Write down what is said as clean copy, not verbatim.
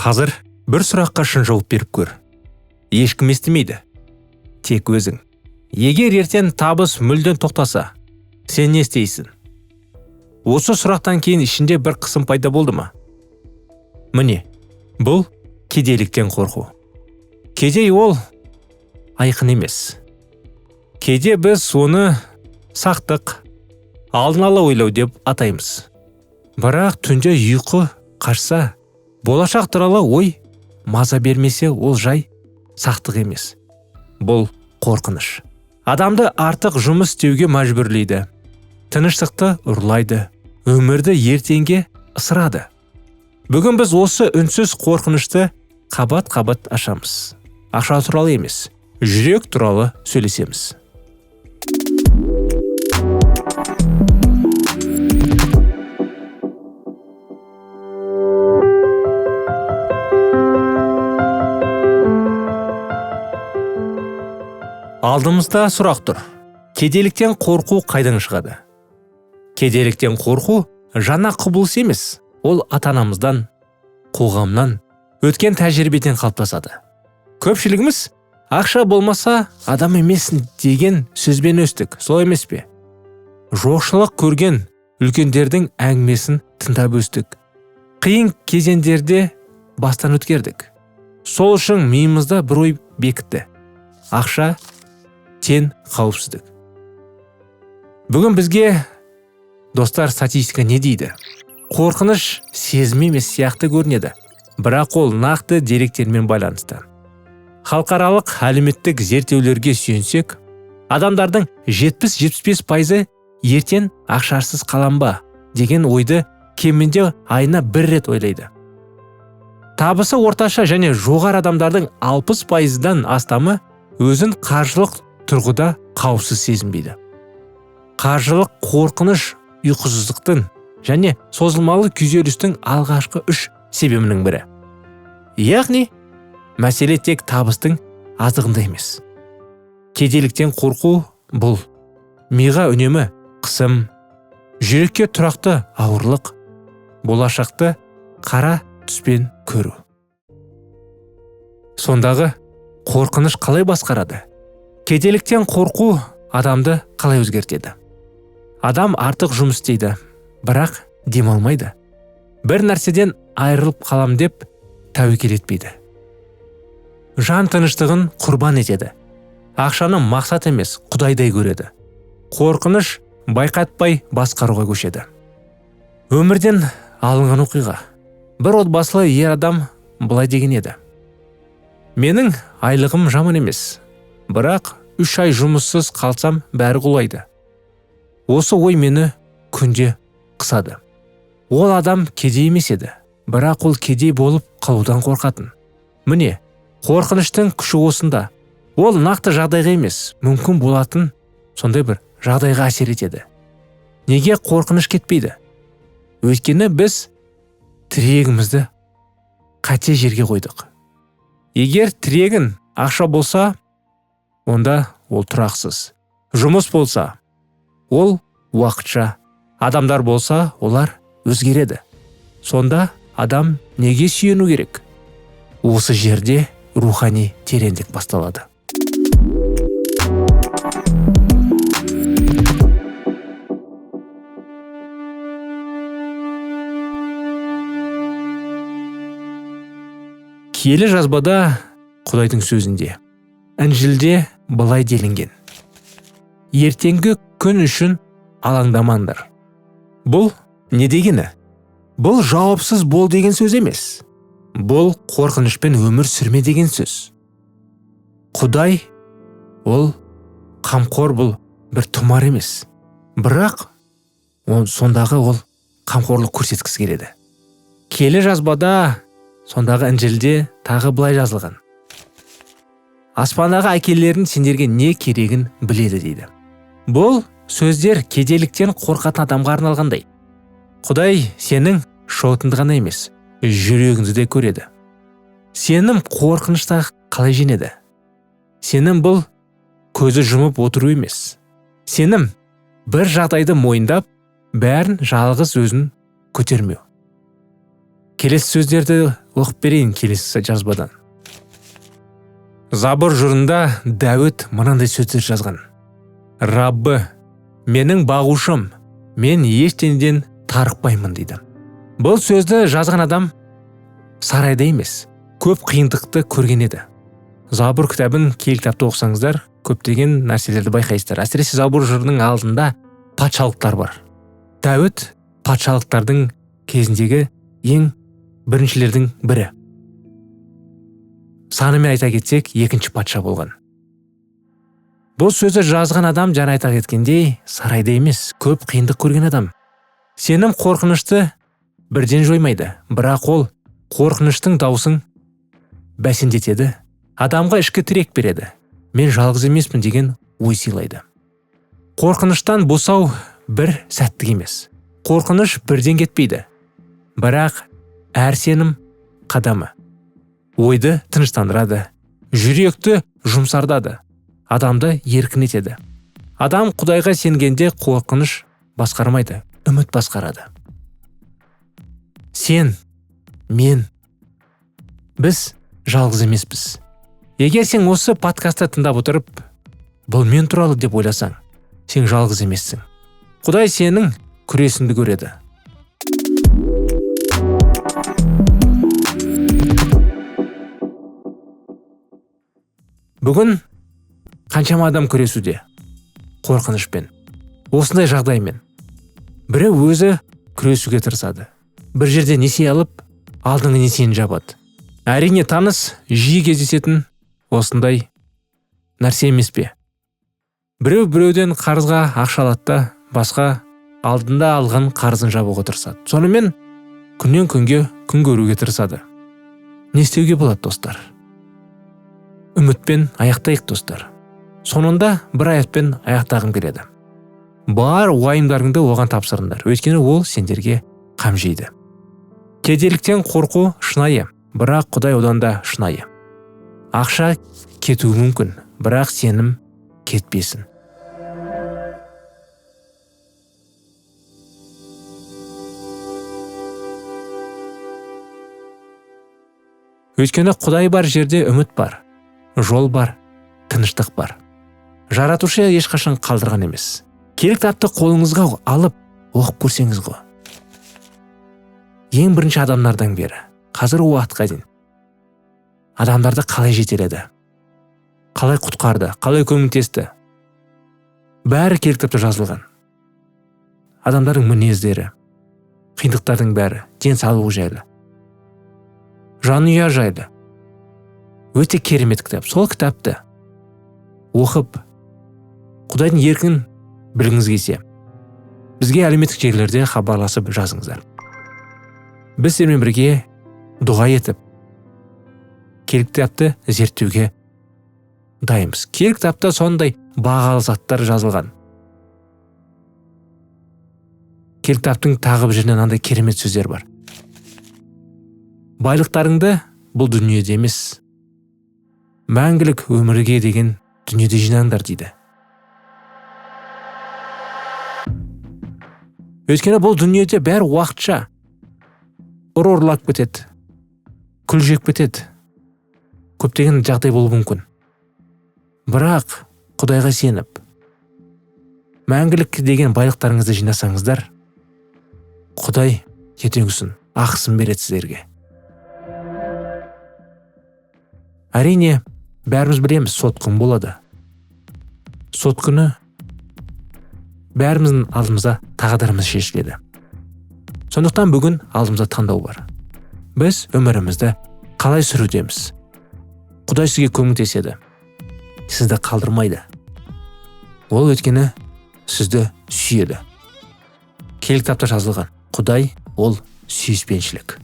Қазір бір сұраққа шын жауап беріп көр. Ешкім естімейді. Тек өзің. Егер ертең табыс мүлдем тоқтаса, сен не істейсің? Осы сұрақтан кейін ішінде бір қысым пайда болды ма? Міне, бұл кедейліктен қорқу. Кедей ол айқын емес. Кейде біз оны сақтық, алдын ала ойлау деп атаймыз. Бірақ түнде ұйқы қашса, болашақ туралы ой маза бермесе, ол жай сақтық емес. Бұл қорқыныш. Адамды артық жұмыс істеуге мәжбүрлейді. Тыныштықты ұрлайды, өмірді ертеңге ысырады. Бүгін біз осы үнсіз қорқынышты қабат-қабат ашамыз. Ақша туралы емес, жүрек туралы сөйлесеміз. Алдымызда сұрақ тұр. Кедейліктен қорқу қайдан шығады? Кедейліктен қорқу жаңа құбылыс емес. Ол ата-анамыздан, қоғамнан, өткен тәжірибеден қалыптасады. Көпшілігіміз ақша болмаса адам емессің деген сөзбен өстік, солай емес пе? Жоқшылық көрген үлкендердің әңгімесін тыңдап өстік. Қиын кезеңдерде бастан өткердік. Сол үшін миымызда бір ой бекітті. Ақша тең қауіпсіздік. Бүгін бізге, достар, статистика не дейді? Қорқыныш сезім емес сияқты көрінеді, бірақ ол нақты деректермен байланысты. Халықаралық әлеуметтік зерттеулерге сүйенсек, адамдардың 70-75% ертең ақшасыз қалам ба деген ойды кемінде айына бір рет ойлайды. Табысы орташа және жоғары адамдардың 60%-дан астамы өзін қаржылық тұрғыда қауіпсіз сезінбейді. Қаржылық қорқыныш ұйқысыздықтың және созылмалы күйзелістің алғашқы 3 себебінің бірі. Яғни, мәселе тек табыстың аздығында емес. Кедейліктен қорқу бұл миға үнемі қысым, жүрекке тұрақты ауырлық, болашақты қара түспен көру. Сондағы қорқыныш қалай басқарады? Кедейліктен қорқу адамды қалай өзгертеді? Адам артық жұмыс істейді, бірақ демалмайды. Бір нәрседен айырылып қалам деп тәуекел етпейді. Жан тыныштығын құрбан етеді. Ақшаны мақсат емес, құдайдай көреді. Қорқыныш байқатпай басқаруға көшеді. Өмірден алынған оқиға. Бір отбасылы ер адам былай деген еді. Менің айлығым жаман емес, бірақ 3 ай жұмыссыз қалсам бәрі құлайды. Осы ой мені күнде қысады. Ол адам кедей емес еді, бірақ ол кедей болып қалудан қорқатын. Міне, қорқыныштың күші осында. Ол нақты жағдайға емес, мүмкін болатын сондай бір жағдайға әсер етеді. Неге қорқыныш кетпейді? Өйткені біз тірегімізді қате жерге қойдық. Егер тірегін ақша болса, онда ол тұрақсыз. Жұмыс болса, ол уақытша. Адамдар болса, олар өзгереді. Сонда адам неге сүйену керек? Осы жерде рухани тереңдік басталады. Киелі жазбада, Құдайдың сөзінде, Інжілде былай делінген. Ертеңгі күн үшін алаңдамаңдар. Бұл не дегені? Бұл жауапсыз бол деген сөз емес. Бұл қорқынышпен өмір сүрме деген сөз. Құдай ол қамқор, бұл бір тұмар емес. Бірақ сондағы ол қамқорлық көрсеткісі келеді. Киелі жазбада, сондағы Інжілде тағы былай жазылған. Аспандағы әкелерің сендерге не керегін біледі дейді. Бұл сөздер кедейліктен қорқатын адамға арналғандай. Құдай сенің шотыңды ғана емес, жүрегіңді де көреді. Сенім қорқынышты қалай жеңеді? Сенім бұл көзі жұмып отыру емес. Сенім бір жағдайды мойындап, бәрін жалғыз өзін көтермеу. Келесі сөздерді оқып берейін келесі жазбадан. Забур жырында Дәуіт мынандай сөздер жазған. Раббы, менің бағушым, мен ештеңеден тарықпаймын дейді. Бұл сөзді жазған адам сарайда емес, көп қиындықты көрген еді. Забур кітабын киелі кітапты оқысаңыздар, көптеген нәрселерді байқайсыздар. Әсіресе Забур жырының алдында патшалықтар бар. Дәуіт патшалықтардың кезіндегі ең біріншілердің бірі. Санымен айта кетсек, екінші патша болған. Бұл сөзді жазған адам, жаңа айта кеткендей, сарайда емес, көп қиындық көрген адам. Сенім қорқынышты бірден жоймайды, бірақ ол қорқыныштың даусын бәсеңдетеді, адамға ішкі тірек береді. Мен жалғыз емеспін деген ой сыйлайды. Қорқыныштан босау бір сәттік емес. Қорқыныш бірден кетпейді. Бірақ әр сенім қадамы ойды тыныштандырады, жүректі жұмсартады, адамды еркін етеді. Адам Құдайға сенгенде қорқыныш басқармайды, үміт басқарады. Сен, мен, біз жалғыз емеспіз. Егер сен осы подкастты тыңдап отырып, бұл мен туралы деп ойласаң, сен жалғыз емессің. Құдай сенің күресіңді көреді. Бүгін қаншама адам күресуде қорқынышпен, осындай жағдаймен. Біреу өзі күресуге тырысады. Бір жерде несие алып, алдыңғы несиені жабады. Әрине таныс, жиі кездесетін осындай нәрсе емес пе? Біреу біреуден қарызға ақша алады да, басқа алдында алған қарызын жабуға тырысады. Сонымен күннен күнге күн көруге тырысады. Не істеуге болады, достар? Үмітпен аяқтайық, достар. Соңында бір аятпен аяқтағым келеді. Бар уайымдарыңды оған тапсырыңдар, өйткені ол сендерге қам жейді. Кедейліктен қорқу шынайы, бірақ Құдай одан да шынайы. Ақша кетуі мүмкін, бірақ сенім кетпесін. Өйткені Құдай бар жерде үміт бар, жол бар, тыныштық бар. Жаратушы ешқашан қалдырған емес. Киелі кітапты қолыңызға алып оқып көрсеңіз ғой. Ең бірінші адамдардан бері, қазір уақытқа дейін адамдарды қалай жетеледі, қалай құтқарды, қалай көмектесті, бәрі киелі кітапта жазылған. Адамдардың мінездері, қиындықтардың бәрі, денсаулық жайлы, жанұя жайлы. Өте керемет кітап. Сол кітапты оқып, Құдайдың еркін білгіңіз келсе, бізге әлеуметтік желілерде хабарласып жазыңыздар. Біз сіздермен бірге дұға етіп, киелі кітапты зерттеуге дайынбыз. Киелі кітапта сондай бағалы заттар жазылған. Киелі кітаптың тағы бір жерінен мынандай керемет сөздер бар. Байлықтарыңды бұл дүниеде емес, мәңгілік өмірге деген дүниеде жинаңдар дейді. Өйткені бұл дүниеде бәрі уақытша. Ұры ұрлап кетеді, күл жеп кетеді, көптеген жағдай болуы мүмкін. Бірақ Құдайға сеніп, мәңгілік деген байлықтарыңызды жинасаңыздар, Құдай ертеңгісін ақысын береді сіздерге. Әрине, бәріміз білеміз, сот күні болады. Сот күні бәріміздің алдымызда тағдырымыз шешіледі. Сондықтан бүгін алдымызда таңдау бар. Біз өмірімізді қалай сүрудеміз? Құдай сізге көмектеседі, сізді қалдырмайды. Ол өйткені сізді сүйеді. Киелі кітапта жазылған, Құдай ол сүйіспеншілік.